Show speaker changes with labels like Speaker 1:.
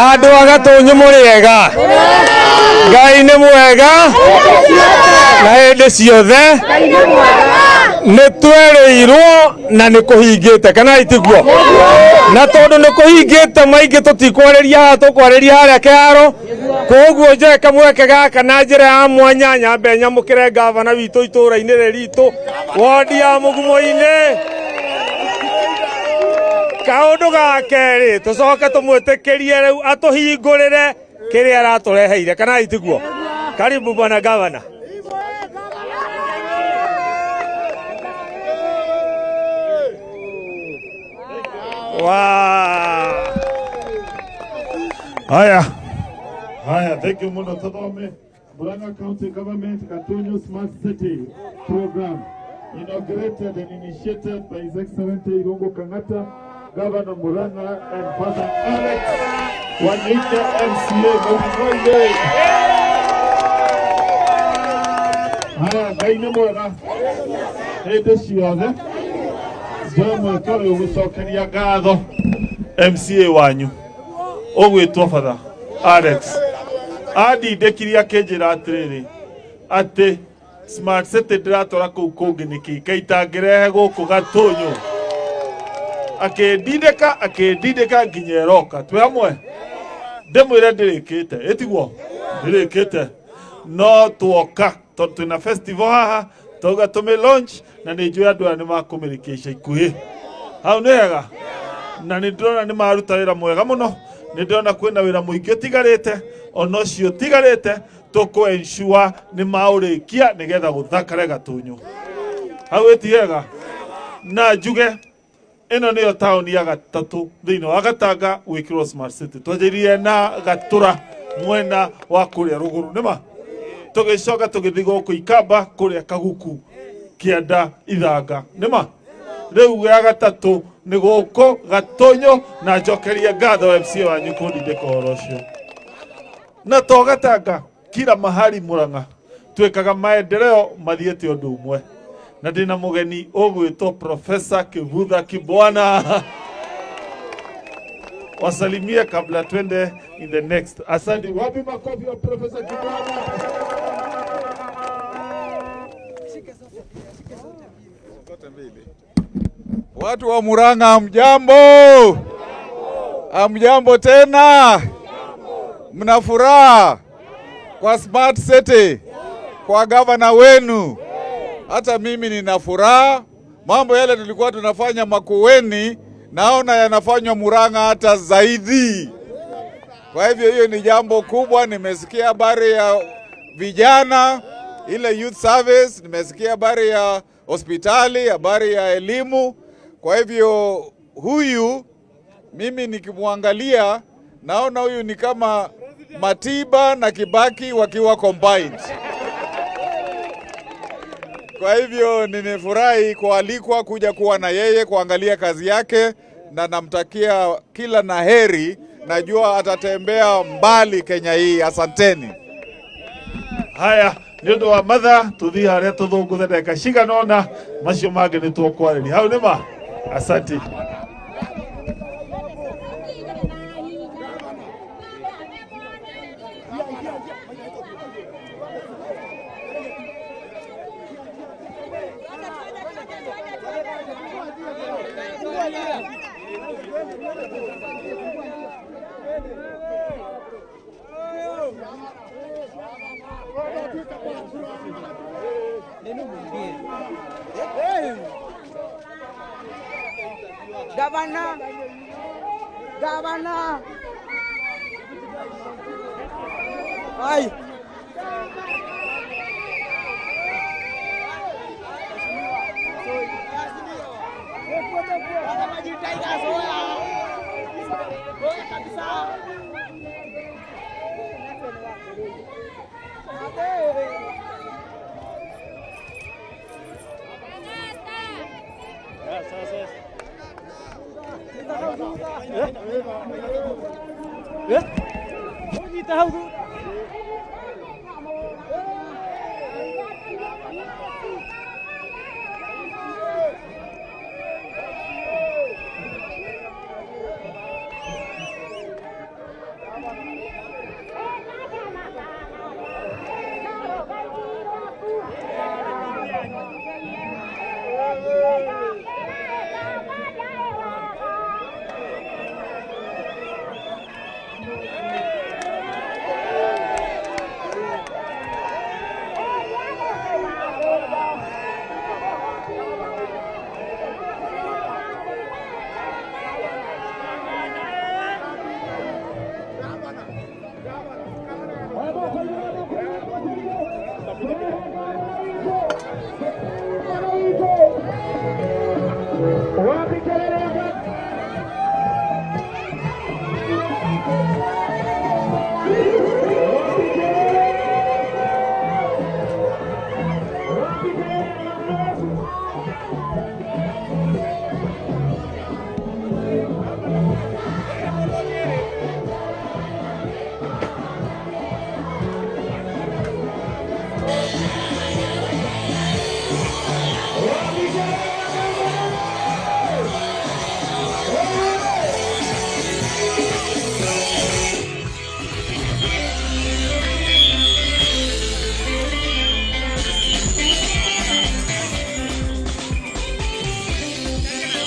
Speaker 1: Andũ a Gatũnyũ mũrĩ ega, Ngai nĩ mwega na hĩndĩ ciothe nĩ twerĩirwo na nĩ kũhingĩte kana itiguo? Na tondũ nĩ kũhingĩte maingĩ tũtikwarĩria haha, tũkwarĩria harĩa kĩharo. Koguo njoe kamweke gaka na njĩra ya mwanya nyambe nyamũkĩre gavana witũ itũũra-inĩ rĩrĩ ritũ wondi ya Mũgumo-inĩ. Kaũndũ ga kerĩ tũcoke tũmwĩtĩkĩrie rĩu atũhingũrĩre kĩrĩa aratũreheire kana itiguo? Karibu bwana gavana. Wow.
Speaker 2: Haya. Haya, thank you muno Todome. Murang'a County Government Gatunyu Smart City Program inaugurated and initiated by His Excellency Irungu Kang'ata, Governor Murang'a and Father Alex Wanyoike MCA Mũgumo-inĩ. Haya, Ngai nĩ mwega hĩndĩ ciothe. Njoe mweke ũyũ gũcokeria ngatho MCA wanyu ũgwĩtwo Father Alex andindĩkirie akĩnjĩra atĩrĩrĩ atĩ Smart City ndĩratwara kũu kũngĩ nĩkĩ kaĩ itangĩrehe gũkũ Gatũnyũ. Akĩndindĩka akĩndindĩka nginya ĩroka. Twĩ hamwe ndĩmwĩre ndĩrĩkĩte, ĩtiguo ndĩrĩkĩte, no tuoka tondũ twĩna festival haha twauga tũmĩ launch na nĩ njũĩ andũ aya nĩ makũmĩrĩkia ica ikuhĩ. Hau nĩ hega na nĩ ndĩrona nĩ maruta wĩra mwega mũno, nĩ ndĩrona kwĩna wĩra mũingĩ ũtigarĩte, ona ũcio ũtigarĩte tũkũ ensure nĩ maũrĩkia nĩgetha gũthakare Gatũnyũ. Hau ĩti hega? Na njuge ĩno nĩyo taũni ya gatatũ thĩinĩ wa Gatanga gwĩkĩrwo Smart City. Twanjĩrĩirie na Gatũra mwena wa kũrĩa rũgũrũ nĩma, tũgĩcoka tũgĩthiĩ gũkũ Ikamba kũrĩa Kaguku kĩanda Ithanga nĩma, rĩu ya gatatũ nĩ gũkũ Gatũnyũ, na njokerie ngatho MCA wanyu kũndindĩka ũhoro ũcio. Na to Gatanga, kila mahali Murang'a twĩkaga maendeleo mathiĩte ũndũ ũmwe, na ndĩna mũgeni ũgwĩtwo Profesa Kivutha Kibwana. Wasalimie kabla twende in the next. Asante.
Speaker 3: Wapi makofi ya Profesa Kibwana?
Speaker 4: Watu wa Murang'a hamjambo? Hamjambo tena? Mna furaha kwa Smart City, kwa gavana wenu? Hata mimi nina furaha. Mambo yale tulikuwa tunafanya Makueni, naona yanafanywa Murang'a hata zaidi. Kwa hivyo hiyo ni jambo kubwa. Nimesikia habari ya vijana, ile youth service, nimesikia habari ya hospitali, habari ya elimu. Kwa hivyo huyu mimi nikimwangalia naona huyu ni kama Matiba na Kibaki wakiwa combined. Kwa hivyo nimefurahi kualikwa kuja kuwa na yeye kuangalia kazi yake, na namtakia kila na heri. Najua atatembea mbali Kenya hii. Asanteni.
Speaker 2: Haya, nĩ ũndũ wa mathaa tũthiĩ harĩa tũthũngũthe ndagĩka cigana ũna, macio mangĩ nĩ tũkwarĩria hau nĩma. Asante.
Speaker 5: Gavana, gavana. Ai.